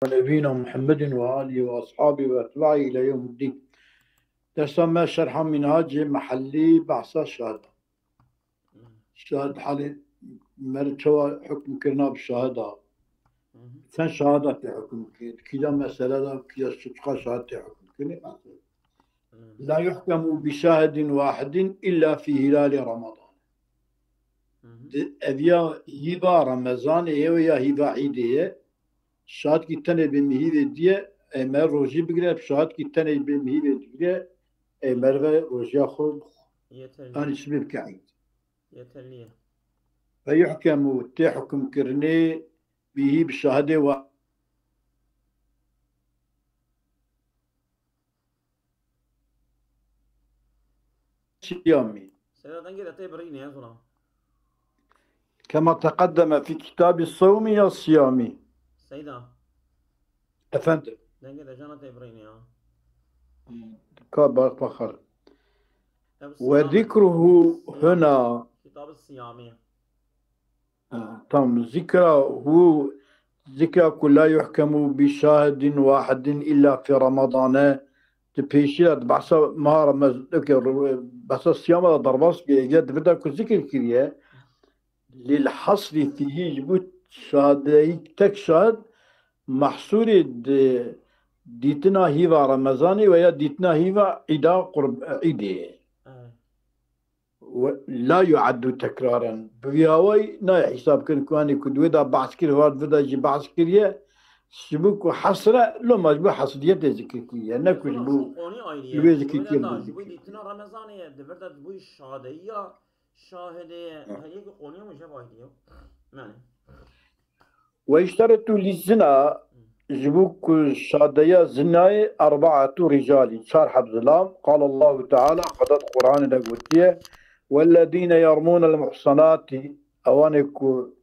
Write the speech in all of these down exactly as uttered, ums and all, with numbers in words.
نبينا محمد وآله وأصحابه وأتباعه إلى يوم الدين. Dersa me şerha Minhacê Mehellî behsa şahid. Şahid halê me re çawa hukm kirina bi şahida. Sen şahida tê hukm kirin. Kîja mesele de, kîja çiqa şahid tê hukm kirin. La yuhkemu bi şahidin wahidin illa fi hilali Ramadan. Di ev ya hîva Remezanê ye ya hîva Îdê ye. Şahidkî tenê bê mihîvê diye, ê me rojî bigire, şahidkî tenê bê mihîvê digire, ê merve rojiya xwe Yeterli. Anî çi bê bike Îd. Yeterli ye. Ve yuhkemu tê hukmkirinê bihî bi şahidê wa Siyamî. Seyda dengê de tê birînê, ez ona. Kema teqeddeme fî kitabî sewmî ya siyamî. Seyda. Efendim. Dengê de cana tê birînê ya. Ka bak bakar. Ev Ve siyamî. Zikruhu huna. Kitabı siyamî. Ha, tam. Zikra hu, zikra ku la yuhkemu bi şahidin wahidin illa fi Ramadane. Di pêşiya di behsa maha Remez-, ok, behsa siyama da derbas bûye, ya di vir de ku zikir kiriye. Lil hasri fihi, ji bo şahideyî tek şahid mahsûrê di dîtina hîva Remezanê ve ya dîtina hîva îda qurb-, îdê. Evet. Ve la yuaddu tekraren. Bi vî awayî nayê hîsab kirin ku anî ku di wê de behs kir, war di vir de jî behs kiriye. Ji bo ku hesre, loma ji bo hesriyetê zikir kiriye. Ne ku ji bo Konî ayrı li wê ye. Zikir kir. Ji bo dîtina Remezanê ye, di vir de ji bo şadeyiya şahidê ye. Ha. Her yekî konî min jev ayrı ye. Yani. Ve işteretu li zina, ji bo ku şadeya zinayê, erbaetu ricalî, çar heb zilam. Qal Allahu Teala, Xweda di Qur'anê de gotiye, "Wellezîne yermûnel muhsanatî", ewanê ku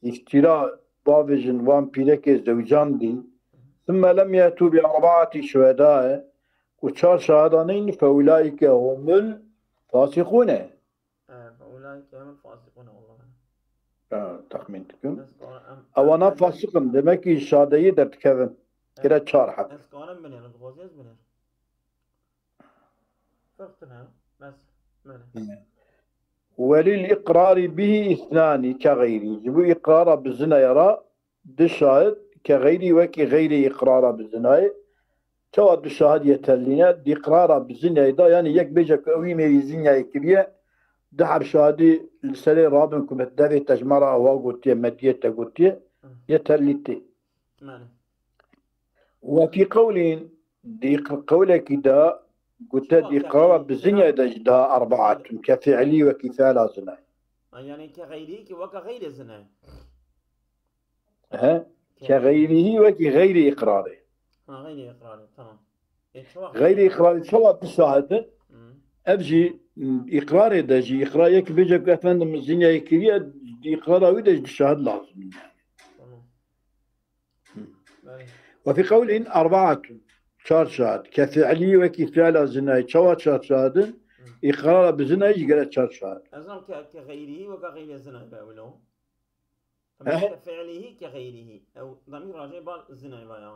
îftîra bavêjin van pîrekê zewcandî, "thumme lem yetû bi erbaeti şuhedâe", ku çar şahada neyin, "fe ulaîke humul fasîqûne". E, "Fe ulaîke humul fasîqûne", Allah. Ha, texmîn dikim. Ewana fasiq in, demek ki şadeyî derdikevin. Gire çar heb. Ez karim binêrim, dixwazî ez binêrim. Ferq tune, bes, bele. Welil iqrarî bihi îsnanî ke xeyrî. Ji bo iqrara bi zinaya ra du şahid, ke xeyrî wekî xeyrê iqrara bi zinayê. Çawa du şahid yeterlî ne? Di iqrara bi zinayê da, yani yek bêje ku ew îmê wî zinyayê kiriye, du heb şahidî li serê rabin ku me devê te ji me re awa gotiye, me diyê te gotiye, yeterlî tê. Mane. Ve fî qewlîn, di qewlekî de gote, di iqrara bi zinayê de jî daha erbaatun, ke fiilî wekî fiila zinayê. Ha, yani ke xeyrî ki weke xeyrê zinayê. He? Ke xeyrîhî wekî xeyrî îqrarê. Ha, xeyrî îqrarê, tamam. E, çawa Xeyrî îqrarê çawa du şahid in? Hı. Ev jî, m, îqrarê de jî, îqrar yek bêje ku efendim zinyayê kiriye, di îqrara wî de jî du şahid lazim in yani. Tamam. Hı. Belê. Ve fî qewlin erbaatun, çar şahid. Ke fiilî wekî fiila zinayê çawa çar şahid in? Hı. Îqrara bi zinayê jî gere çar şahid. Ez zam ke, ke xeyrîhî weke xeyrê zinayê be wilo. He? Fiilîhî ke xeyrîhî. Ew demî racê bal zinayê va ya.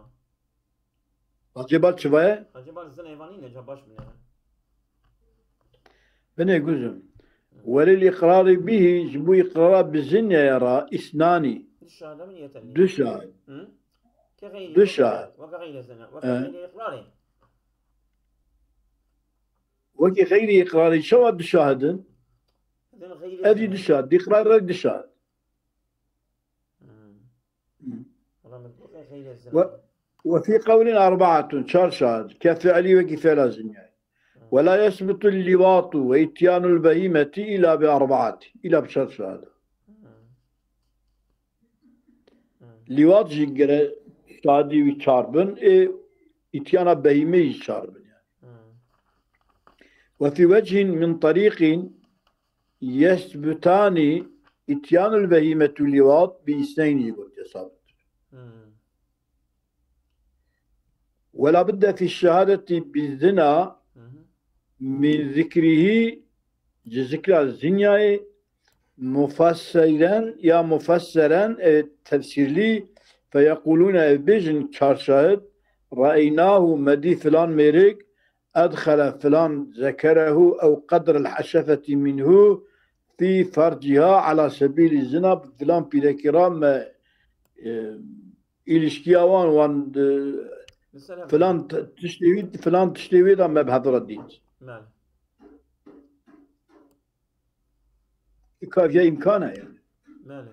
Racê bal çi va ye? Racê bal zinayê va nîne, ca baş binêre. Binê guzim. Welil iqrarî bihî, ji bo iqrara bi zinayê ra, îsnanî. Du şahide min yeterli. Du şahid. Hı? Ke xeyrî. Du şahid. Weke xeyrê zina. Weke xeyrê iqrarê. Wekî xeyrî iqrarê çawa du şahid in? Ev jî du şahid. Di iqrar re du şahid. Hmm. Wala min gotin xeyrê zina. Ve, ve fî qewlin erbaatun, çar şahid. Ke fiilî wekî fiila zinyayê. Hmm. Ve la yesbutu lîwatu ve îtyanul behîmeti îla bi erbaati. Îla bi çar şahid. Hmm. Hmm. Lîwat jî gere şahidî wî çar bin, ê îtyana behîmê jî çar bin yani. Hmm. Ve fî vecihîn min terîqîn yesbutani ityanul behîmetu lîwat bi îsneynî gotiye sabit. Hmm. Ve la budde fî şehadetî bi zina Hı hı. min zikrîhî, ji zikra zinyayê, mufassiren ya mufasseren, e, tefsîrlî Feyequlûne, ev bêjin çar şahid, re'eynahu, me dî filan mêrik, edxele filan zekerehu ew qedrel heşefetî minhu fî ferciha ala sebîlî zina, filan pîrekî ra me, e, îlişkiya wan, wan, e, Mesela filan t-, tiştê wî, filan tiştê wî de me bi hev re dît. Belê. Kaviya îmkan e yani. Belê.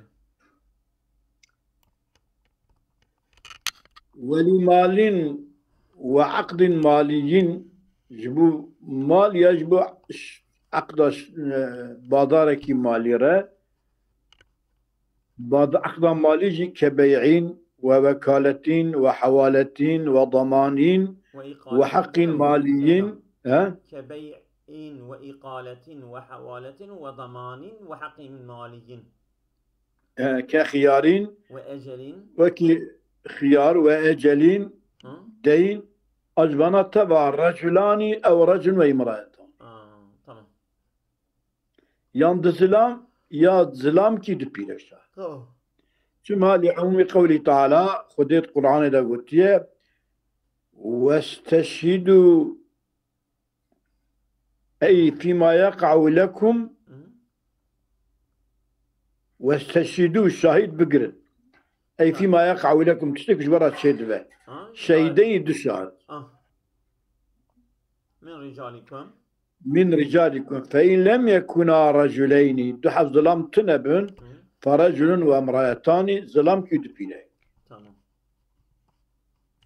Welî malin ve aqdin maliyyin, ji bo mal ya ji bo ş-, aqda ş-, e, badarekî malî re, bad-, aqda malî jî kebey'in ve vekaletin ve hewaletin ve damanin ve heqqin maliyyin, he? Kebey'in ve iqaletin ve hewaletin ve damanin ve heqqin maliyyin. E, ke xiyarîn, Ve ecelin. Wekî xiyar ve ecelîn, Hı? deyn, a ji vana teva reculanî ew recun ve imraetan. Aa, tamam. Yan di zilam, ya zilam kî di pîreşa. Tamam. Çima li umûmî qewlî Teala, Xwedê di Qur'anê de gotiye, "Westeşhidû ey fîma yeqa'u lekum, Hı? westeşhidû, şahîd bigirin. Ey Ha. fîma yeqa'u lekum, tiştek ji we re çêdibe. Ha? Şehîdeynî du şahid." Ah. Min ricalikum. Min ricalikum. Fe in lem yekuna reculeynî, du heb zilam tune bin, Hı. fe reculun ve imraetanî, zilam kî du pîre. Tamam.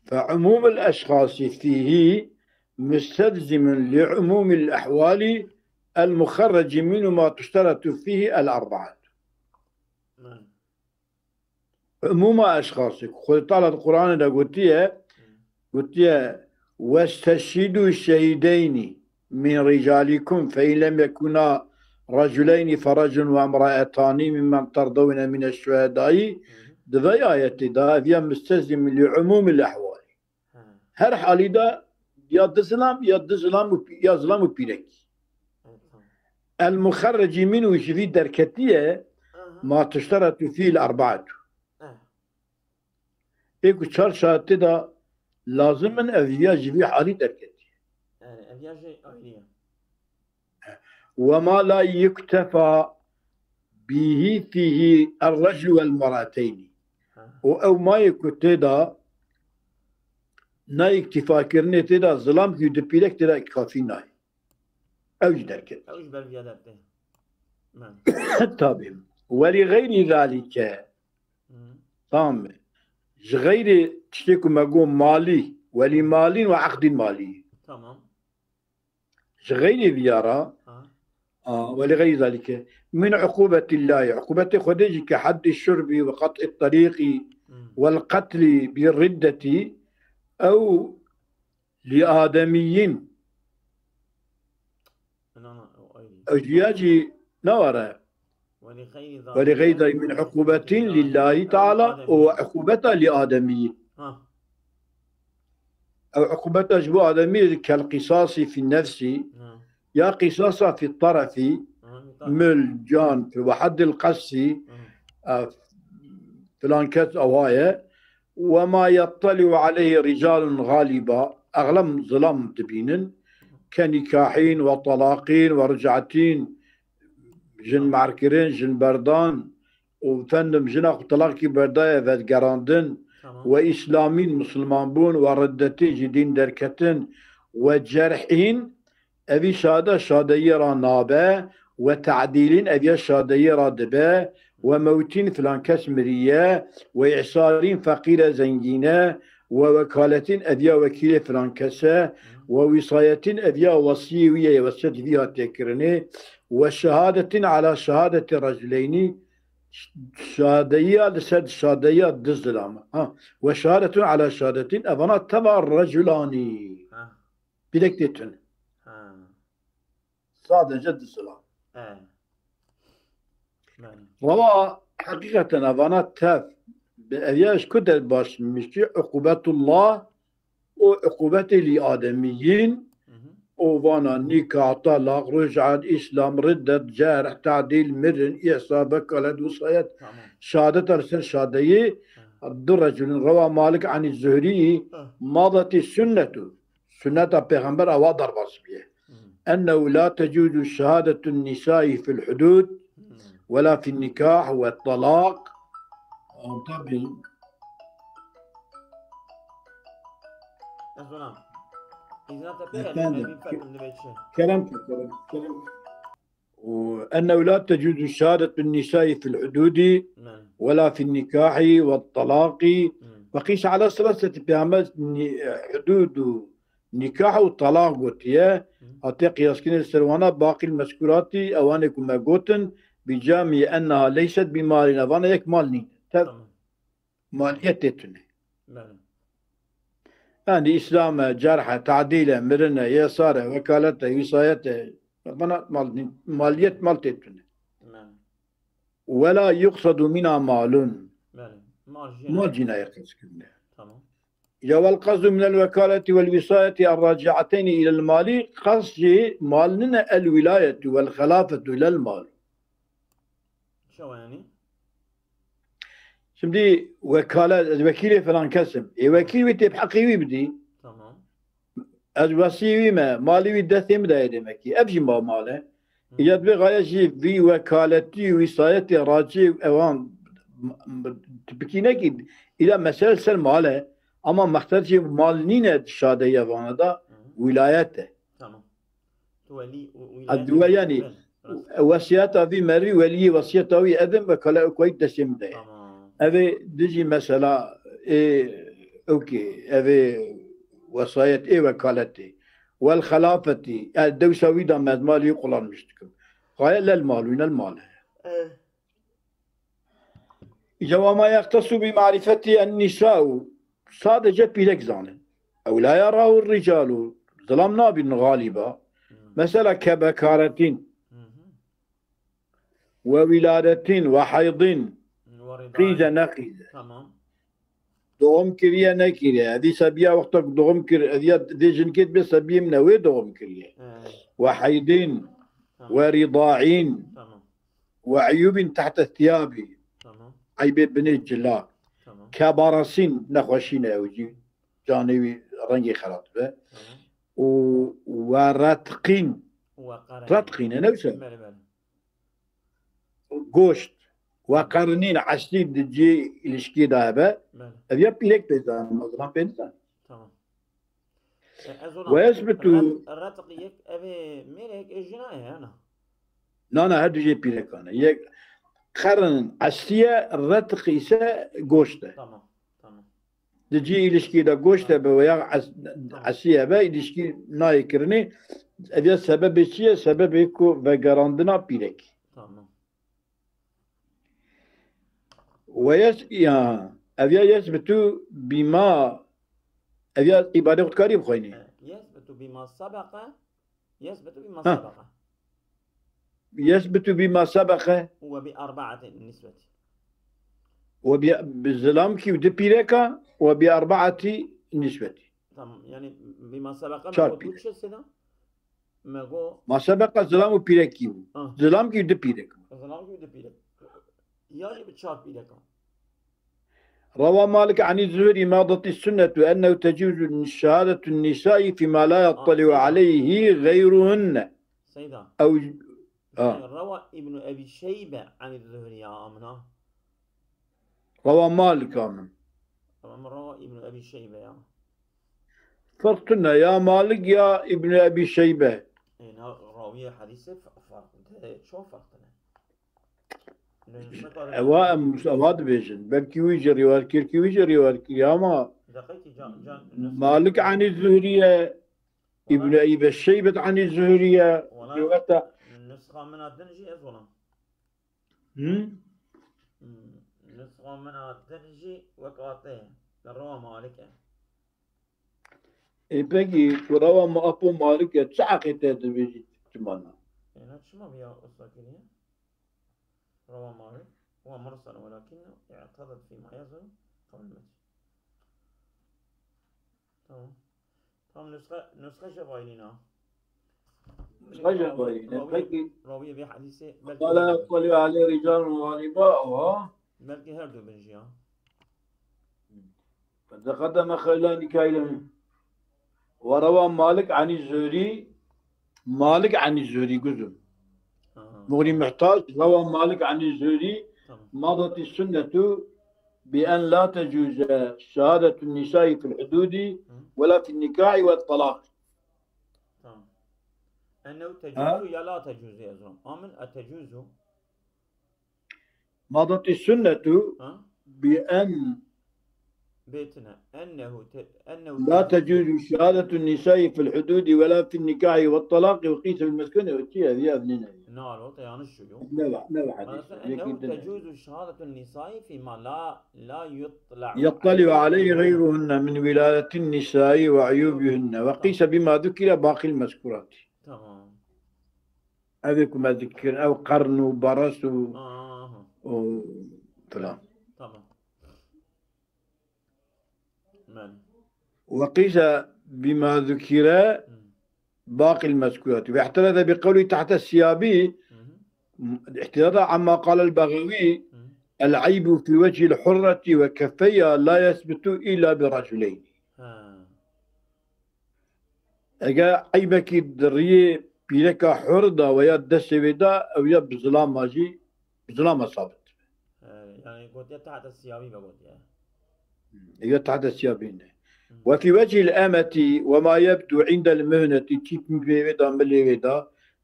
Fe umûmul eşxasî fîhî mustezimûn li umûmil ehwalî el muxerrecî minhu ma tuşteretu fîhî el erbaat. Hı. Umûma eşxasî, Xwedê Teala di Qur'anê de gotiye, Hı. gotiye, "Westeşhidû şehîdeynî min ricalikum fe in lem yekuna reculeynî fe recun ve imraetanî mimmen terdewne mine şuhedayî." Hı hı. Di vey ayetê de ev ya mustezim li umûmil ehwalî. Hı. Her halî de ya di zilam, ya di zilam û pî-, ya zilam û pîrekî. Evet, tamam. El muxerrecî minhu, ji vî derketiye, Hı hı. ma tuşteretu fîl erbaetu. Evet. Ê ku çar şahid tê de lazim in, ev ya ji vî halî derketiye. Yani, ev ya jî ayrı ya. Ve ma la yuktefa bihi fihi er-reclu vel mar'ateynî. Ha. Û ew mayê ku tê de ne îktîfakirinê tê de zilam kî du pîrek tê de kafî nayê. Ew jî derket. Ew jî ber viya dertê. Tabii. Ve li gayri zalike. Hı. Tamam mı? Ji xeyrê tiştê ku me got malî, welî malîn ve aqdîn malî. Tamam. Ji xeyrê viyara, Ha. a, welî xeyrî zalike, min uqubetillahî, uqubetê Xwedê jî ke heddî şurbî ve qet'î terîqî Hmm. vel qetlî bi riddetî ew li ademiyîn. Min ana, o ayrı. Ew jiya jî ne were. Welî xeyrî Welî xeyrî min uqubetin lillahi teala û uqubeta li ademiyîn. Ha. Ew uqubeta ji bo ademiyê kel qisasî fî nefsî, Ha. ya qisasa fî tarafî, Ha, fî tarafî. Mil, can, fi ve heddil qesî, Ha. e, filan kes ewa ye. Ve ma yetteli'u aleyhi ricalun galiba, exlem zilam dibînin, ke nikahîn ve talaqîn ve ric'etîn, jin merkirin, jin berdan, û fendim jina xwe telaqkî berdaye vedgerandin, Tamam. ve îslamîn, misilman bûn, ve riddetîn, ji dîn derketin, ve cerhîn, evî şada şadeyê ra nabe, ve tadîlîn, eviya şadeyê ra dibe, ve mewtîn, filan kes miriye, ve îsarîn, feqîre zengîne, ve wekaletîn, eviya wekîlê filan kese, ve wîsayetîn, eviya wesiyê wî ye, wesiyet vî hatiye kirinê, ve şehadetin ala şehadeti reculeynî, şadeyiya li ser şadeyiya du zilam. Ha, ve şehadetun ala şehadetin, evana teva reculanî. Ha. Pîrek tê tune. Ha. Sadece du zilam. He. Yani. Rewa heqîqeten evana tev bi eviya ji ku der baş mişî uqubetullah û uqubetê lî ademiyîn Hı hı. û vana nîka, talaq, ric'et, îslam, riddet, cerh, tadîl, mirin, îsa, vekalet, wisayet, Tamam. şehadeta li ser şadeyê, Hı. Du reculun rewa Malik anî Zuhrî, madetî sunnetu. Sunneta Pêxember ewa derbas bûye. Ennehu la tecuzu şehadetu nisai fil hudud, wela fil nikah ve talaq. Tabi. Ez ona. Îzna te pê Efendim, me bir fetim dibe çi. Kerem ki, kerem, kerem. وأنه لا تجوز شهادة النساء في الحدود Belê. ولا في النكاح والطلاق. Hmm. وقيس على ثلاثة، Pêxember ni-, hudud û nikah û talaq gotiye. Hmm. Hatiye qiyaskirinê li ser wana, baqî mezkûratî, ewanê ku me gotin, bi camî enneha leyset bi malin, evana yek mal nîn. Tev Tamam. maliyetê tune. Belê. Yani İslam e, cerh e, tadîl e, mirin e, yesar e, wekalet e, wîsayet e. Bana mal, maliyet mal tê tune. Belê. Wela yuqsadu mina malun. Belê. Mal jî Mal ne. cî nayê qestkirine. Tamam. Ya wel qasdu minel wekaleti wel wîsayeti erraciateyni ilel mali, qasd jî mal nine, el wilayetu wel xelafetu lel mal. Çawa yani? Şimdi wekalet, ez wekîlê filan kes im. Ê wekîl wî tê bi heqê wî bidî. Tamam. Ez wesî wî me, malî wî destê min de ye demekî. Ev jî ma mal e. Îca divê xaya jî vî wekaletî, wîsayetê racê ewan m-, m-, tipikî nekî. Îla mesele ser mal e. Ama mexter jî mal nîne şadeya vana da, Hı. wîlayet e. Tamam. Tu welî, Ha, duwe yani, wesiyeta vî merî, weliyê wesiyeta wî edim, wekale ew kuwayî destê min de ye. Tamam. Ev ê dijî mesela ê, okey, ev ê wesayet ê wekaletê. Wel xelafetî, yani dewsa wî da me ez malî wî kullanmiş dikim. Xaye lel mal wî, nel mal e. Eh. Îca wa ma yextesu bi marifetî en nisau, sadece pîrek zanin. Ew la yarahu ricalu, zilam nabînin galiba. Hmm. Mesela kebekaretîn, Mhm. we wîladetîn, we heydîn, Ve ridai. qîze ne qîze. Tamam. Doğum kiriye nekiriye. Evî sebiya wexta ku doğum kir, ev ya vê jinkê dibe sebiyê min e, wê doğum kiriye. Eh, We heydîn, tamam. we rîdaîn, Tamam. we eyûbîn tehte thiyabî. Tamam. Eybê binê cila. Tamam. Kebarasîn nexweşî ne ew jî. Canê wî rengê xera dibe. Tamam. Û we retqîn. Ve qeren. Retqîn e, ne wisa? Belê, belê. Goşt. We qerinîn, eslî di cihê îlişkî de hebe. Belê. Ev ya pîrek pê zanî, zilam pê nizanî. Tamam. E, ez ona. Ve yesbitu- Ret-, retq yek, ev ê mêrek, ê jina ye, ya na? Na, na, her du jê pîrekan e. Yek qerin eslî ye, retq ise goşt e. Tamam, tamam. Di cihê îlişkî de goşt hebe veya es-, eslî hebe, îlişkî nayê kirinê. Ev ya sebebê çi ye? Sebebê ku vegerandina pîrekî. Tamam. Ve yes-, ya, ev ya yesbitu bima, ev ya îbadê xwe dikarî bixwînî. E, yesbitu bima sebeqe, yesbitu bima Ha. sebeqe. Yesbitu bima sebeqe. Ve bi arbaati nisbeti. Ve bi, bi zilamkî û di pîreka, ve bi arbaati nisbeti. Tamam, yani bima sebeqe Çar me got pîrek. du çi sêda? Me got Ma sebeqa zilam û pîrekî bû. Ah. Zilamkî û di pîrek. Zilam ki du pîrek. Ya jî bi çar pîreka. روى مالك عن الزهري: مضت السنة أنه تجوز شهادة النساء فيما لا يطلع عليه غيرهن. Seyda. Ew, Yani ha. Rewa İbn Ebi Şeybe anî Zuhri ya amina. Rewa Malik amin. Tamam, Rewa İbn Ebi Şeybe ya. Ferq tune ya Malik ya Îbn Ebî Şeybe. E, na rawiye hadîsê f-, farklı. De, çok farklı ne. Ewa em ewa dibêjin. Belkî wî jî rîwayet kir, kî wî jî rîwayet kiriye ama Deqekî can, can, Malik anî Zuhriye, Îbn Ebî Şeybe anî Zuhriye. Wala- Rîwayeta Nusxa min a din jî ez wala. Hı? Hmm, nusxa min a din jî wek atê. Li rewa Malik e. Ê pekî, ku rewa ma apo Malik e, çi heqê te dibêjî çima na? Êna çima viya usta kiriye? Rewa Malik. Huwa mursel welakinnehu i'tedet fîma yezulu qewl mecî. Tamam. Tam nusxa, nusxa jevayî nîna. Nusxa jevayî nîne. Pekî. Rawiyê vê hadîsê Qala qali alê rical galiba, awa. Belkî her du bin jî ya. تقدم خلال كايلم. وروى مالك عن الزهري، مالك عن الزهري جزء. Ha. مغني محتاج، روى مالك عن الزهري، Tamam. مضت السنة بأن لا تجوز شهادة النساء في الحدود ولا في النكاح والطلاق. Tamam. Ennehu tecuzu ya la tecuzu ya zaman. Amin e tecuzu. مضت السنة Ha? بأن Bêtine. Ennehu te, ennehu لا tecuzu. تجوز شهادة النساء في الحدود ولا في النكاح والطلاق وقيس بالمسكنة وتي هذه أذننا. Na lo te yanlış şuyu. Ne var, ne var hadis? Mesela ennehu tecuzu şehadetun nisai fi ma la, la yutla. يطلع عليه غيرهن من ولاية النساء وعيوبهن وقيس بما ذكر باقي المذكورات. Tamam. Ev ê ku me dikir, ev qern û baras û Aha. û filan. Tamam. Men. وقيس بما ذكر Hı. باقي المذكورات. واحترز بقوله تحت الثياب، Hı hı. احترازا عما قال البغوي، Hı. العيب في وجه الحرة وكفيها لا يثبت إلا برجلين. Ha. Eger eybekî di riyê pîreka hur de ve ya destê wê de, ew ya bi zilama jî, bi zilama sabit. He, yani gotiye tahta siyabi ve gotiye. Ew ya tahta siyabî ne. وفي وجه الأمة وما يبدو عند المهنة, çî pê wê de, milê wê de,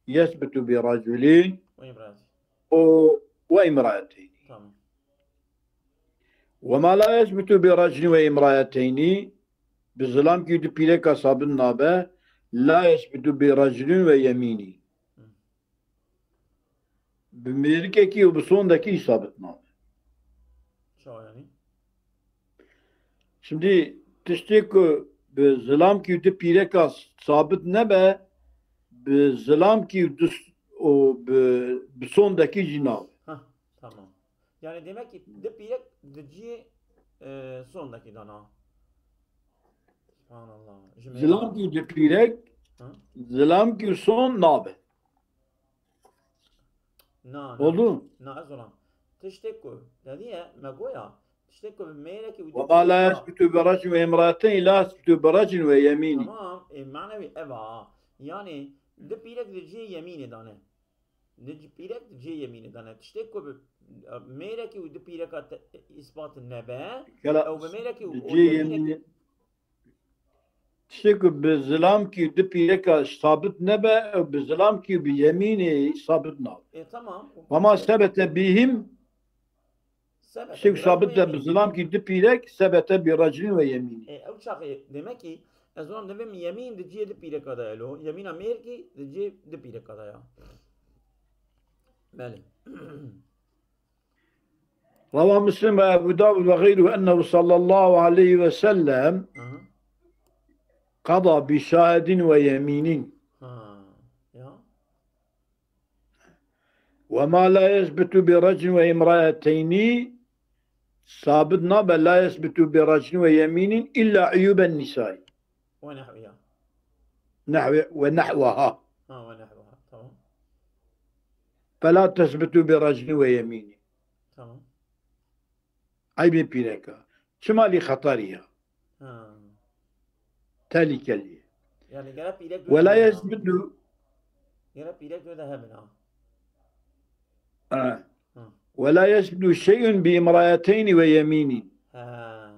يثبت برجلين Ve imraat. û وامرأتين. Tamam. وما لا يثبت برجل وامرأتين, bi zilamkî û du pîreka sabit nabe, لا يثبت برجل ويمين. Hı. Bi mêrikekî û bi sondekî sabit nabe. Çawa yani? Şimdi tiştê ku bi zilamkî û du pîreka sabit nebe, bi zilamkî û du s-, û bi, bi sondekî jî nabe. Hah, tamam. Yani demek ki di pîrek di cihê, e, sondekî dana. Subhanallah. Ji me- Zilamkî û du pîrek, Hı? zilamkî û sond nabe. Na, na. Oldu? Na, ez olam. Tiştê ku, dediye, me goya, tiştê ku bi mêrekî û وما لا يثبت برجل وامرأتين لا يثبت برجل ويمين. Tamam, e, manevi ev a. Yani, di pîrek di cihê yemînê dane. Di c-, pîrek di cihê yemînê dane. Tiştê ku bi, e, mêrekî û di pîreka te, e, îspat nebe, Kela ew bi mêrekî û di û cihê yemînê yemînê. Tiştê ku bi zilamkî û du pîreka sabit nebe, ew bi zilamkî û bi yemînê sabit nabe. E, tamam. وما ثبت بهم, Sebete tiştê ku bi sabit racmê de yemîn. Bi zilamkî du pîrek, ثبت برجل ويمين. E, ew çaxê, demek ki, ez wan divêm yemîn di cihê di pîreka de ye lo. Yemîna mêrkî di cihê di pîreka de ya. Belê. روى مسلم وأبو داود وغيره أنه صلى الله عليه وسلم Aha. قضى بشاهد ويمين. Ha. Ya. وما لا يثبت برجل وامرأتين, sabit nabe, لا يثبت برجل ويمين إلا عيوب النساء. Ve nehviya. نحو ونحوها. Ha, ve nehviha. Tamam. فلا تثبت برجل ويمين. Tamam. Eybê pîreka. Çima lî xetarî ya? Ha. Tehlikelî. Yani gere pîrek ولا döde يثبت. Gere pîrek döde hebin ha. Ha. Hı. ولا يثبت شيء بامرأتين ويمين. Ha.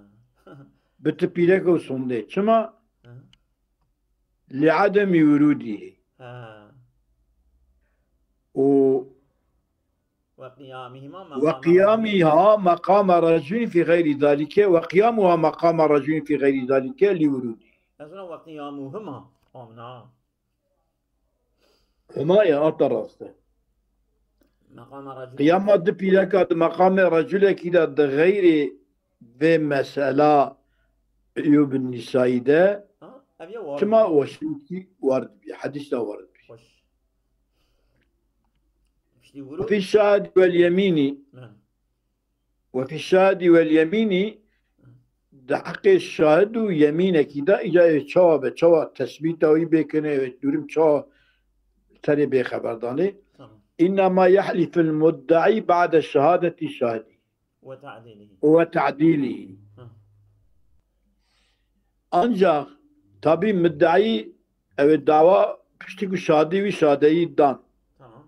Bi tu pîrek û sondê. Çima? Hı. لعدم وروده. Ha. û وقيامهما مقام وقيامها مقام رجل في غير ذلك، وقيامها مقام رجل في غير ذلك لوروده. Ez ona وقيامهما. Amna. Hema ya, ata rast e. مقام رجل. Qiyama di pîreka di meqamê reculekî de di xeyrê vê mesela Eyûb Nîsayî de Ha? Ev ya war. çima weşinkî war dibî, hedîs de war dibî. Hoş. İşte vurur. في الشاهد واليمين. Ha. وفي الشاهد واليمين, di heqê şahid û yemînekî de, îca ê çawa be, çawa tesbîta wî bêkine, wê durum çawa serê bêxeberdanê. Tamam. إنما يحلف المدعي بعد شهادة الشاهد وتعديله. وتعديله. Ha. Ancak tabi müddai ev ê dawa piştî ku şahidê wî şahideyî dan. Tamam.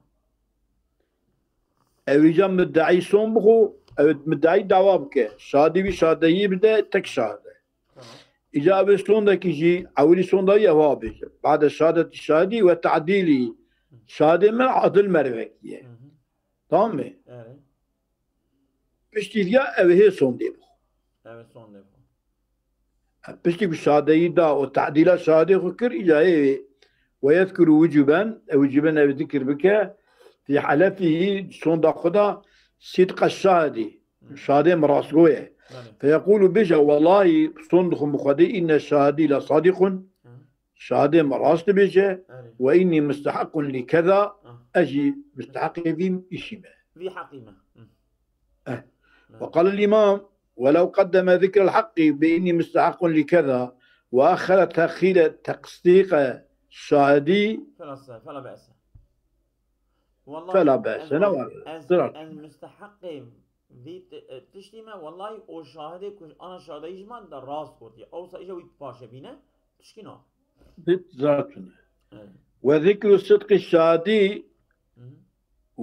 Ew îca müddai son bixwe, ew ê müddai dawa bike. Şahidê wî şahideyî bide tek şahide. Tamam. Îca ev ê sondekî jî ewilî sonda wî ewa bêje. Ba'de şahadetî şahidî ve ta'dîlî. Şahidê min adil mervekî ye. Hı hı. Tamam mı? Evet. Piştî viya ew ê hê sondê bixwe. Evet, sondê bixwe. Piştî ku şahideyî da û ta'dîla şahidê xwe kir, îca ê ve yezkuru wucuben, ew wucuben ew zikir bike, fî halefihî, sonda xwe da, sidqa şahidî, şahidê min rastgo ye. Belê. Feyekulu bêje, wellahî, sond dixwim bi Xwedê, inne şahidî la sadiqun, Hı. şahidê min rast dibêje, Belê. Ve inni mustehequn li keza, Hı. ez jî musteheqê vî îşî me. Vî heqî me. Hı. Eh. Belê. Ve qala l-îmam, ولو قدم ذكر الحق بإني مستحق لكذا وأخر تأخير تصديق شاهدي فلا، فلا بأس. Vallahi فلا بأس. Ne var? Ez, Zırar. Ez müsteheqê vî ti-, e, tiştî me, vallahi o şahidê ku ana şahideyî ji man de rast gotiye. Ewsa îja wî paşe bîne, tişkî na. Bit zatun. Evet. Ve zikru sidqi şahidi Hı hı.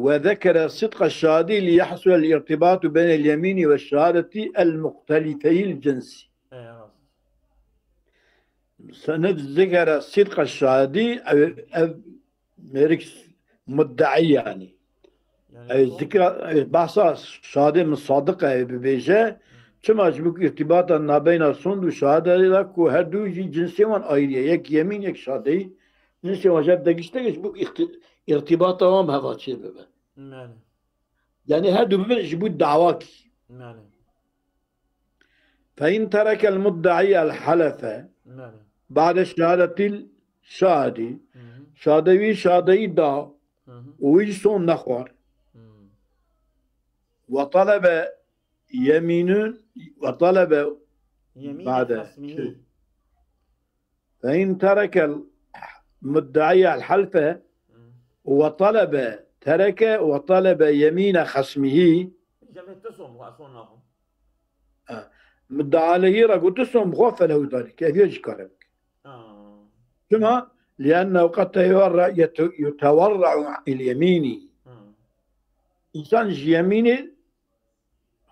وذكر صدق الشهادي ليحصل الارتباط بين اليمين والشهادة المختلفي الجنس. Ê, rast. Senet zikere sidqa şahidî, ev, ev mêrik muddaî yani. Yani Ev son zikra, ev bahsa şahidê min sadiq e bibêje, Hı. çima ji bo ku îrtibata nabeyna sond û şahidê de ku her du jî cinsê wan ayrî ye. Yek yemîn, yek şahideyî. Cinsê wan jeb degişte ji bo îxti-, îrtibata wan bi heva çê bibe. Belê. Yani her du bibin ji bo dawakî. Belê. فإن ترك المدعي الحلف Belê. بعد شهادة الشاهد. Hı hı. Şahidê wî şahideyî da Hı hı. û wî son nexwar. Hı. وطلب يمين وطلب Yemîn بعد xesmî. şey. فإن ترك المدعي الحلف وطلب، ترك وطلب يمين خصمه. Cemê tu son bixwe, son naxwe. Ha. Mudda aleyhî re got tu son bixwe, felehu zalik. Ev yê jî kare bike. Ha. Çima? لأنه قد يتورع، يت-، يتورع عن اليمين. Ha. Însan ji yemînê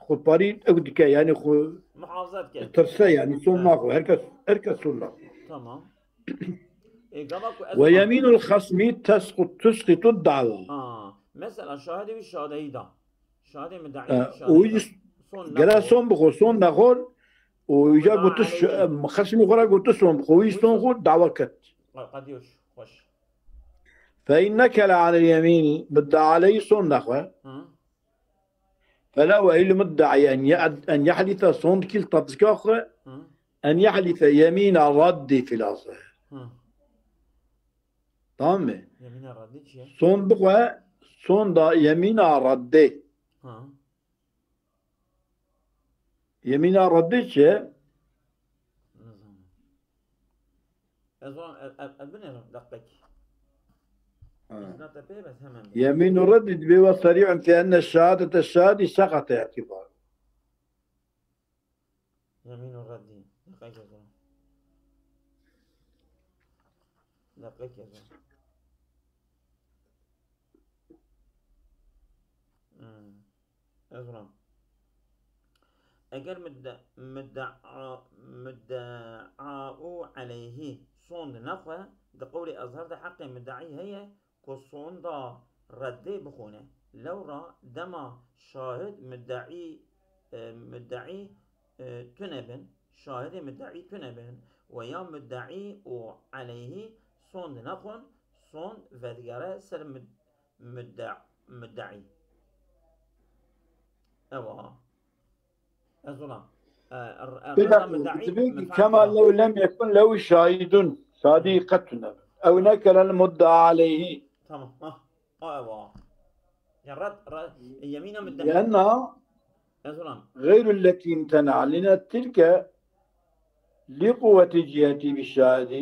xwe parî ew dike, yani xwe Muhafaza dike. tirse, yani son Evet. naxwe. Herkes, herkes son naxwe. Tamam. E, gava ku ez Ve yeminul xasmi tesqut, tusqitu da'wa. Ha, mesela şahidê wî şahideyî da. Şahidê mi daî E, şahideyî o da. Son gere naxwe. Son bixwe, son nexwe. O îca Muddaî gotiş, aleyhî. E, xasmî xwe re gotiş son bixwe. Wî son xwe dawa ket. Qediyoş, xweş. Fe inneke le alel yemînî, mudda aleyhî son nexwe. Hı. Fela ve il muddaî en ye-, en yehlife, son dikî li tepsika xwe, Hı. en yehlife yemîna reddî fil azhar. Hı. Tamam mı? Yemîna reddî çi ye? Son bixwe, son da yemîna reddê. Hı. Yemîna reddê çi ye? Nizanim. Ez wan, ez, ez, ez binêrim deqekî. Ha. Îzna te pê bes hemen. Yemînu reddi dibê ve serî'un fi enne şehadete şahidî seqate i'tîbar. Yemînu reddi. Deqekî ez wan. Deqekî ez wan. Hmm. Ez wan. Eger mudde-, mudde'a-, mudde'u aleyhî sond nexwe, di qewlê Ezher de heqê mudde'î heye ku sonda reddê bixwîne. Lewra dema şahid mudde'î, e, mudde'î, e, tune bin, şahidê mudde'î tune bin, we ya mudde'î û aleyhî sond nexwin, sond vedigere ser mud-, mudde-, mudde'î. Ewa. Ez olam. E, r-, e, Peki, reda mudde'î, dibê ki menfaat kema kira. Lew lem yekun lew şahidun. Şahidî qet tune. Ew nekelel mudda aleyhî. Tamam. Ha. Ha, ewa. Ya red, red, yemîna mudde'î. Lienna Ez olam. غير التي امتنع لنا تلك لقوة جهتي بالشاهد،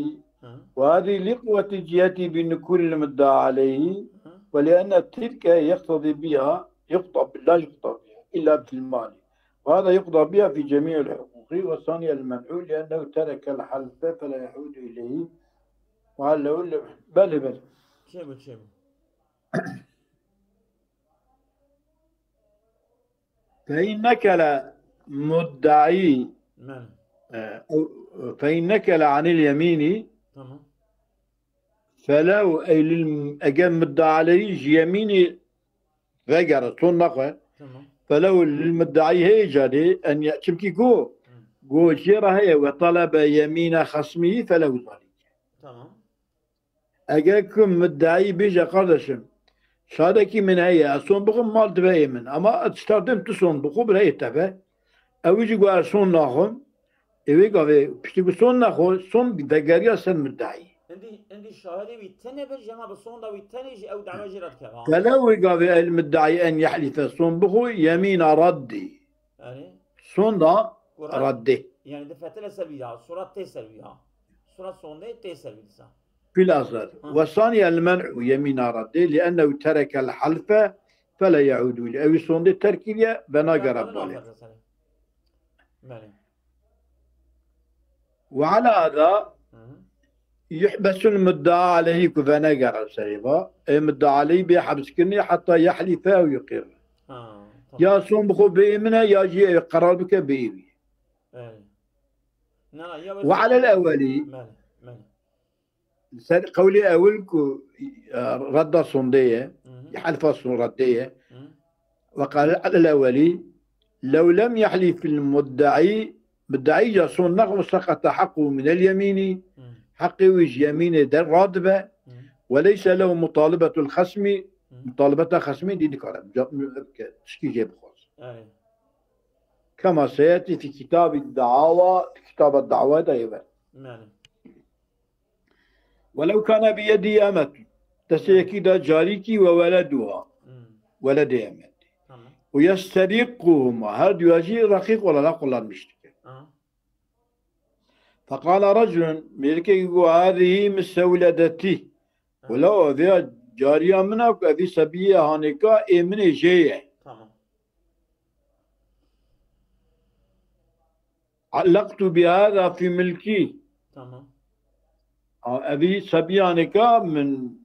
Hı. وهذه لقوة جهتي بنكول المدعى عليه، Hı. ولأن تلك يقتضي بها، يقضى، لا يقضى بها إلا بالمال، وهذا يقضى بها في جميع الحقوق. الحق والثاني المنع لأنه ترك الحلف فلا يعود إليه. وعلى كل، بلى، بلى. Çêbû, çêbû. فإن نكل مدعي، Belê. e, أو، فإن نكل عن اليمين Tamam. فله، أي للم-، eger muddaî aleyhî ji yemînê vegere, son naxwe, Tamam. فله للمدعي هي جاري أن ي-، çimkî go, go jê re heye وطلب يمين خصمه فله ذلك. Tamam. Eger ku muddaî bêje, kardeşim, şahidekî min heye, ez son bixwim, mal dibe ê min. Ama ez ştartim tu son bixwe, bira ê te be. Ew jî got ez son naxwim. Ê wê gavê piştî ku son naxwe, son vegeriya ser muddaî. Hindî, hindî şahidê wî tenê be, ji hema bi sonda wî tenê jî ew dawa jê re dike, ha. فله wê gavê المدعي أن يحلف, son bixwe, يمين رد. Yani, Sonda ku rad-, reddê. Yani di fetile ser wî ya, surat tê ser wî ya. Surat sondê tê ser wî disa. في الأصل. Ha. والثاني المنع يمين رد لأنه ترك الحلف فلا يعود إليه. Ew sondê terk kiriye, venagere Zaten balê. Aferin sana. Belê. وعلى هذا Hı hı. يحبس المدعى عليه, ku venegere serê va. Ê muddaî aleyhî bê hebs kirinê heta يحلف أو يقر. Ha, tamam. Ya son bixwe bê min e, ya jî ew qerar bike bê wî. Belê. Na, na, ya وعلى الأول, Belê, belê. ser qewlê ewil ku, e, redda sondê ye, Hı hı. ya helfa son reddê ye. Hı. وقال على الأول لو لم يحلف المدعي, muddaî ya son naxwe سقط حقه من اليمين, Hı. heqê wî ji yemînê de radibe. Hı. وليس له مطالبة الخصم, Hı. mutalebeta xesmî dî nikare, ca-, bike, tişkî jê bixwaz. Evet. كما سيأتي في كتاب الدعاوى, kitaba dawa de yê ve. Yani. ولو كان بيده أمة, destê yekî de carîkî وولدها, Hı. weledê emetî. Tamam. ويسترقهما, her duya jî reqîq olarak kullanmış dike. Ha. فقال رجل, mêrikekî got هذه مستولدتي. Wela ev ya cariya min e ku evî sebiyê hanêka ê min ê jê ye. Tamam. علقت بهذا في ملكي. Tamam. A, evî sebiyanêka min,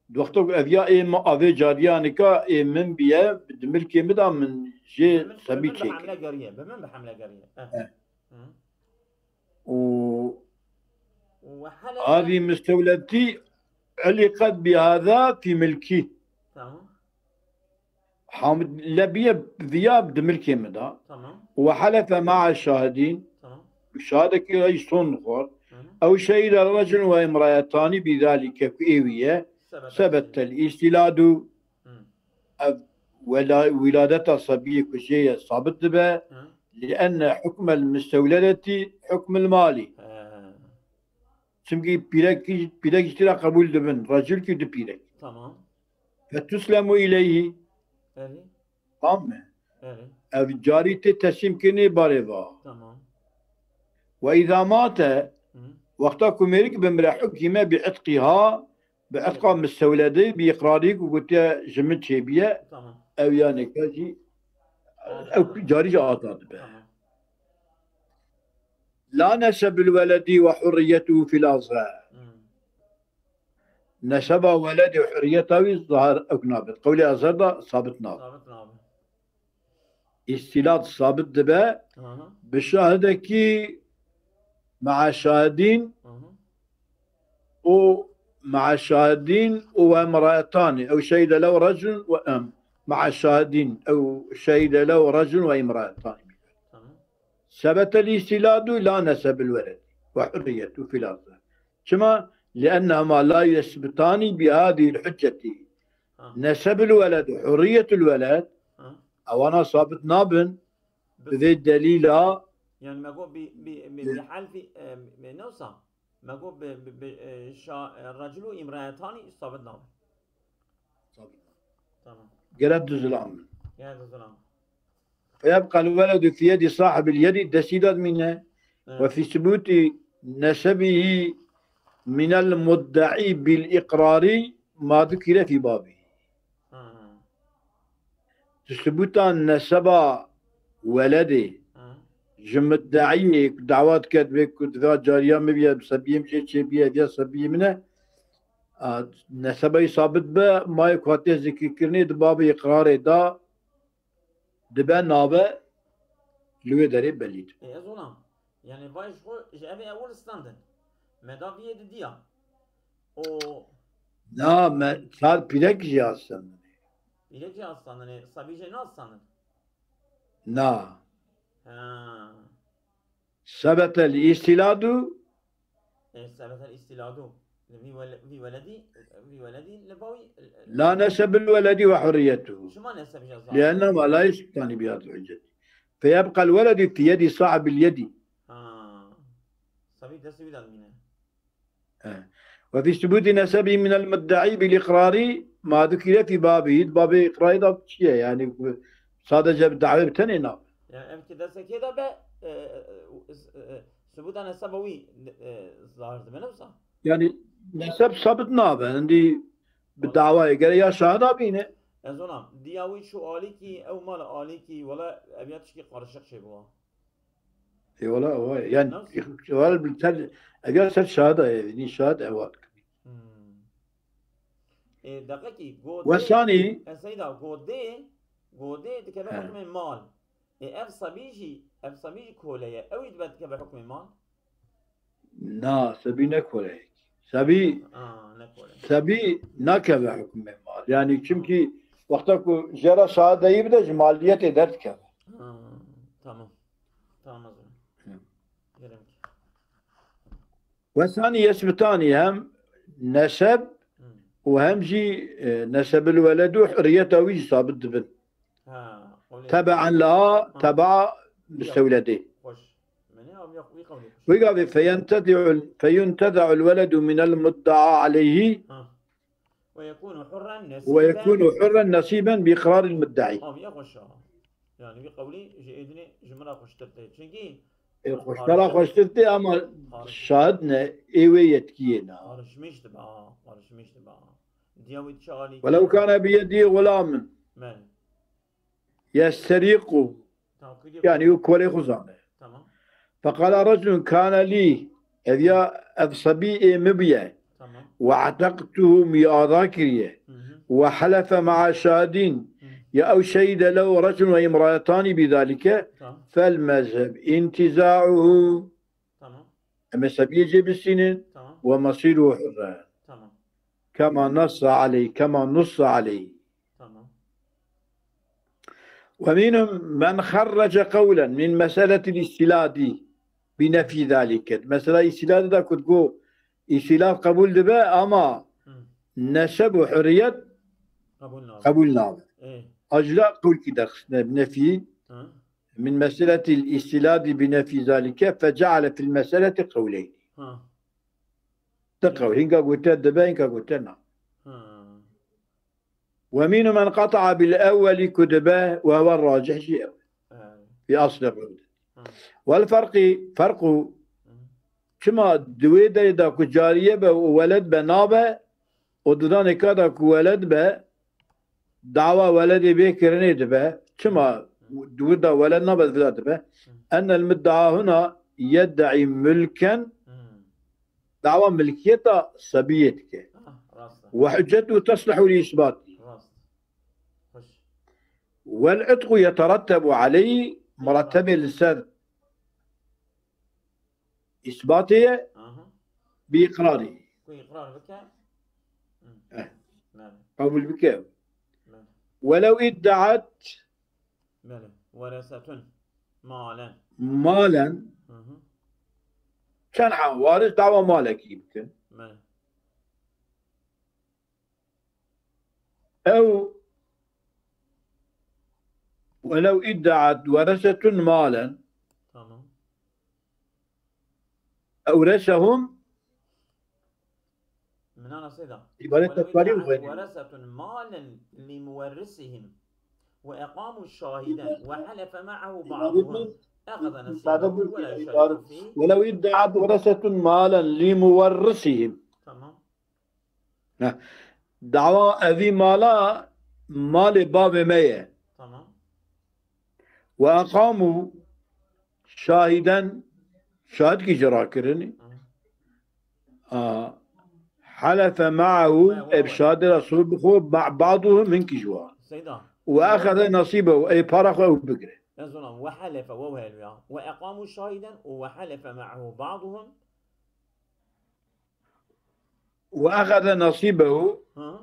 wexta ku ev ya ê min, avê cariyanêka ê min biye, di milkê min de min jê Bi min, sebî bi min bi çêkir. Hamle geriye. Bi min bi Hamle geriye. Eh. Eh. Hı. û Ve hele هذه مستولدتي علقت بهذا في ملكي. Tamam. Hamd lebiye viya di milkê min da. Tamam. وحلف مع الشاهدين. Tamam. Şahidekî re jî son dixwar. Hı hı. Ew şehîda racul ve imrayetani bî zalike ku ê wî ye. Sebet. Sebet el îstîladu. Hı. Ev wela-, wîladeta sebiyê ku jê ye sabit dibe. Hı. Li enne hukmel mistewledetî hukmil malî. He. Çimkî pîrek, pîrek jî tira qebûl dibin. Racul kî du pîrek. Tamam. Fetuslemu ileyhi. Belê. Tamam mı? Belê. Ev carî tê teslîm kirinê barê va. Tamam. Ve îza mate, Hı. wexta ku mêrik bimire, hukîme bi itqîha, bi itqa mistewledê, bi iqrarî ku gotiye ji min çêbiye, Tamam. ew yanê ka jî, ew carî jî azad dibe. Tamam. La nesebul weledî ve hurriyetuhu fil azhar. Hı. Neseba weledê û hurriyeta wî zahir ew nabe. Qewlê Azhar da sabit nabe. Sabit nabe. Îstîlad sabit dibe. Hı hı. Bi şahidekî mea şahidîn Hı hı. û mea şahidîn û we imraetanî. Ew şehîde lew racun ve em. Mea şahidîn. Ew şehîde lew racun ve imraetanî. Tamam. Sebetel îstîladu la nesebil weled ve hurriyetu fil azhar. Çima? Liennehuma la yesbitani bi hadihil hucceti. Ha. Nesebil weled, hurriyetul weled, Ha. ewana sabit nabin. Bi- Bi vê delîla Yani me got bi, bi, bi, bi halfi, e, bi, ne olsa? Me got bi, bi, bi, e, şa-, e, raculu imraetani sabit nabe. Tamam. Gere du zilam. Yani du zilam. Feyebqel weledu fi yedi sahibil yedi, destî de dimîne. Evet. Ve fi subuti nesebihi minel mudda'i bil iqrari ma dukire fi babi. Hı. Di subuta neseba weledê Hı. ji muddeiyê ku dawa dike, divê ku diva cariya min bîye, sebiyê min jê çêbîye, ev ya sebiyê min e. A, neseba wî sabit be, mayê ku hatiye zikirkirinê di babê îqrarê de dibe nabe, li wê derê belî dibe. Ê, ez ona. Yani vay ji xwe ji evê ewil standin. Me da viyê di diya. O Na, me çar pîrek jî astandinê. Pîrek jî astandinê, sabî jê nastandin. Na. Ha. Sebetel îstîladu. E, sebetel îstîladu. Vî wele-, vî weledî, vî weledî li bawî, La nesebul weledi ve hurriyetuhu. Şima neseb jeza. Liennema la yusbitani bi hadil hücceti. Feyebqel weledi fi yedi sahibil yedi. Ha. Sabî destê wî de dimîne. He. Ve fî subûtî nesebî minel muddeî bil îqrarî ma dukîre fî babî. Babê îqrarî da çi ye? Yani, sadece bi dawê bi tenê nabe. Yani, ev ki destê kê de be, e, e, e, subûta neseba wî, e, zahir dibe, ne wisa? Yani, neseb sabit nabe. Hindî bi dawayê gere ya şahida bîne. Ez ona, diya wî çû alîkî, ew mal alîkî, wela ev ya tişkî qarişiq çêbûwa. Ê wala, wala, yani, Nasıl? Wala bir tel, eger ser şahada, e, ni şahad evat. Hmm. E, deqekî, godê, Wesanî. E, Seyda, godê, godê dikeve He. hukmê mal. E, ev sabî jî, ev sabî jî kole ye. Ew jî dibe dikeve hukmê mal. Na, sebî ne kole ye. Sebî, Aa, ne kole. Sebî nakeve hukmê mal. Yani, çimkî wexta ku jera şahadeyî bide, ji maliyetê derdikeve. Ha, tamam. Tamam o zaman. Hı. Gerek. Wesanî yesbitanî hem neseb Hı. û hem jî, e, nesebul weledu hurriyeta wî jî sabit dibin. Ha, qewlê. Tebe'en laha, Ha. tebe'a mustewledê. Xweş. Menê abi ya wî qewlê xweş. Wî gavê feyentezi'ul, feyunteze'ul weledu minel mudda'a aleyhi Ha. Ve yekunu hurren ve yekunu nesiben. hurren nesiben bi iqraril mudda'i. Abi ya xweş ha. Yani bir qewlî ji êdinê ji min re xweştir tê. Çünkü E, xweştera xweştir tê ama Xariç. şahid ne, ê wê yetkiyê ne. Qarışmış dibe ha, qarışmış dibe ha. Diya wî çi alî Welew kane biyedî gulamin. Men. Yesteriqu. Tamam, kuydu. Yani, o kolê xwe zane. Tamam. Feqala reculun kane lî. Ev ya, ev sebî ê min bûye. Tamam. Ve eteqtuhu, min azad kiriye. Hı hı. Ve helefe ma'a şahidin. Hı. Ya ew şehide lehu reculun ve imraetani bi zalike. Tamam. Fel mezheb intiza'uhu. Tamam. Em ê sebiyê cê bistînin. Tamam. Ve mesiruhu hurren. Tamam. Kema nassa aleyh, kema nussa aleyh. Tamam. Ve minhum men xerrece qewlen min meseletil îstîladî bi nefî zalike. Mesela îstîladî de ku digo îstîlad qebûl dibe ama Hı. neseb û hurriyet Qebûl nabe. qebûl nabe. Ê. Acila qewlkî derxistine bi nefî Hı. min meseletil îstîladî bi nefî zalike feceale fil meseleti qewleyn. Ha. Ti qewl, hinka gote dibe, hinka gote na. Ha. Ve mînu men qata'a bil ewwelî ku dibe, ve hewe racih jî ew. Ha. Fi asli qewlê. Ha. Wel ferqî, ferqu, Hı. çima di wê derê de ku cariye be û weled be nabe, û di danê ka de ku weled be, dawa weledê bê kirinê dibe. Çima di wir de weled nabe, di vir de dibe? Hı. Ennel mudda'a huna yedda'i mulken, Hı. dawa milkiyeta sebiyê dike. Ah, rast e. Ve hüccetu teslihu li isbatî. Rast. Xweş. Wel itqu yeterettebu aleyhi, murettebê li ser îsbatê ye, Aha. bi iqrarî. Ku iqrar bike. Hı. Eh. Belê. Qebûl bike. Belê. Welew iddaat Belê. Weresetun. Malen. Malen. Hı hı. Çend a waris dawa malekî bikin. Belê. Ew welew iddaat weresetun malen. Tamam. Ewresehum. Minana seyda. İbaret Welew etmekleri iddaat uğraşıyor. Weresetun malen li muwerrisihim ve eqamu şahiden ve halefe ma'ahu ba'duhum. Ehada nesibahu ve la yuşariku fî. Welew iddaat weresetun malen li muwerrisihim. Tamam. Heh. Dawa evî mala, malê bavê me ye. Tamam. Ve eqamu Şahiden, şahidkî jî rakirinî. Hı. A, helefe ma'ahu, ev şahidê re sor bixwe, ma-, ba'duhum, hinkî ji wan. Seyda. Ve exeze nasibehu, ey para xwe ew bigire. Ez ona, ve helefe, wew helu ya. Ve eqamu şahiden, ve helefe ma'ahu ba'duhum. Ve exeze nasibehu. Hı.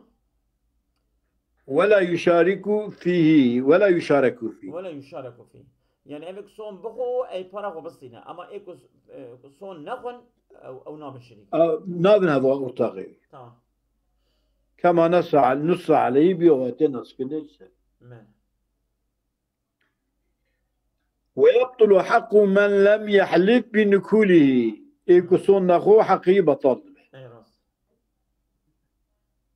Ve la yuşariku fihi, ve la yuşareku fihi. Ve la yuşareku fihi. Yani ev son bixwe, ey para xwe bistîne. Ama ê ku, e, son nexwin, ew, ew nabin şirîk. Ew nabin heva ortaxê. Tamam. Kema nassa, nussa aleyhi, bi wete nas kirine ser. Me. Ve yebtulu haqqu men lem yehlif bi nukulihi. Ê ku son nexwe, heqî betal dibe. Ey rast.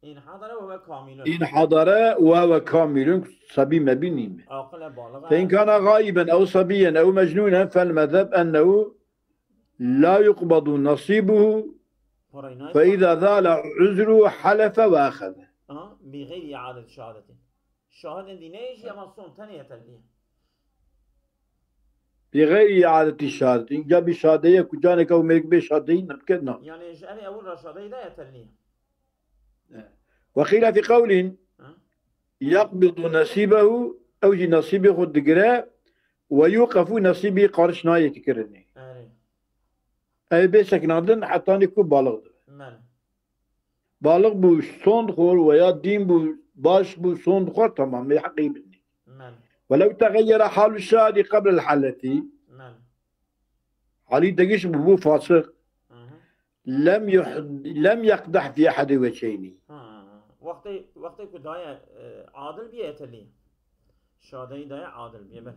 In hadara ve huve kamilun. In hadara ve huve kamilun, sebî mebî nîme. Aqil e, balig e. Fe in kana gaiben ew sebiyen ew mecnunen fel mezheb ennehu la yuqbadu nasibuhu. Parayı naysa. Fe iza zala uzru halefe ve axeze. Ha, bi gayri i'adet şehadetin. Şahidên dî neyê jî, ama son tenê yeterlî ye. Bi gayri i'adetî şahidin. Ca bî şadeyê ku caneke ew mêrik bê şadeyî nebike, na. Yani ji evê ewil re şadeyî de yeterlî ye. Ve qîle fî qewlin, hı, yaqbidu nesibehu, ew jî nesîbê xwe digire, ve yuqefu nesîbî, qariş nayê kirinê. Erê. Ew bê sekinandin hetanî ku balig dibe. Mele. Balig bû, son dixwar, weya dîn bû, baş bû, son dixwar, tamam, ê heqî bidinî. Mele. Welew texeyyere halu şahidî qebl el haleti. Mele. Halî degiş bû, bû fasik. Hı hı. Lem yuh-, lem yeqdeh fî ehedî weçeyni. Ha, wextê, wextê ku daye, e, adil biye yeterlî. Şadeyî daye adil biye, ben.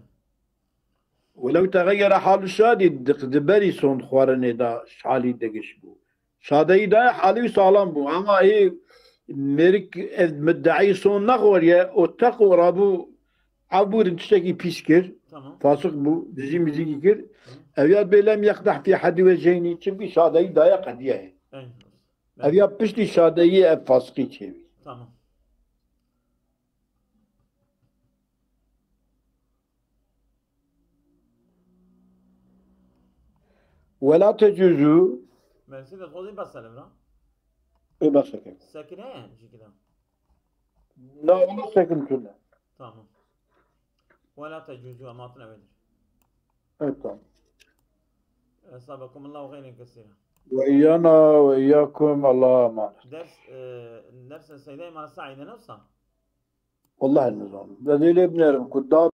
Welew texeyyere halu şahidî, di, di berî son xwarinê de halî degiş bû. Şadeyî daye halî wî saxlem bû. Ama ê mêrik ev middeî son nexwariye, o teq û rabû, ev bû din tiştekî pîs kir. Tamam. Fasik bû, dizî mizîkî kir. Hı. Ev ya bê lem yeqdeh fî ehedî weçeyni, çimkî şadeyî daye qediye. Eyni. Ev ya piştî şadeyî ev fasikî çêbî. Tamam. Wela tecuzu. Mersi de xozî bes selim ra. Ê bes sekin. Sekin heye jî kida. Na, wela sekin tune. Tamam. Wela tecuzu, ematine vedir. Evet, tamam. Esabekumullahu hayren kesira. Ve iyyana ve iyyakum, Allah'a emanet. Ders, e, dersin seyde iman saide nefsa. Wallahi nizanim. Ez ê lê binerim ku da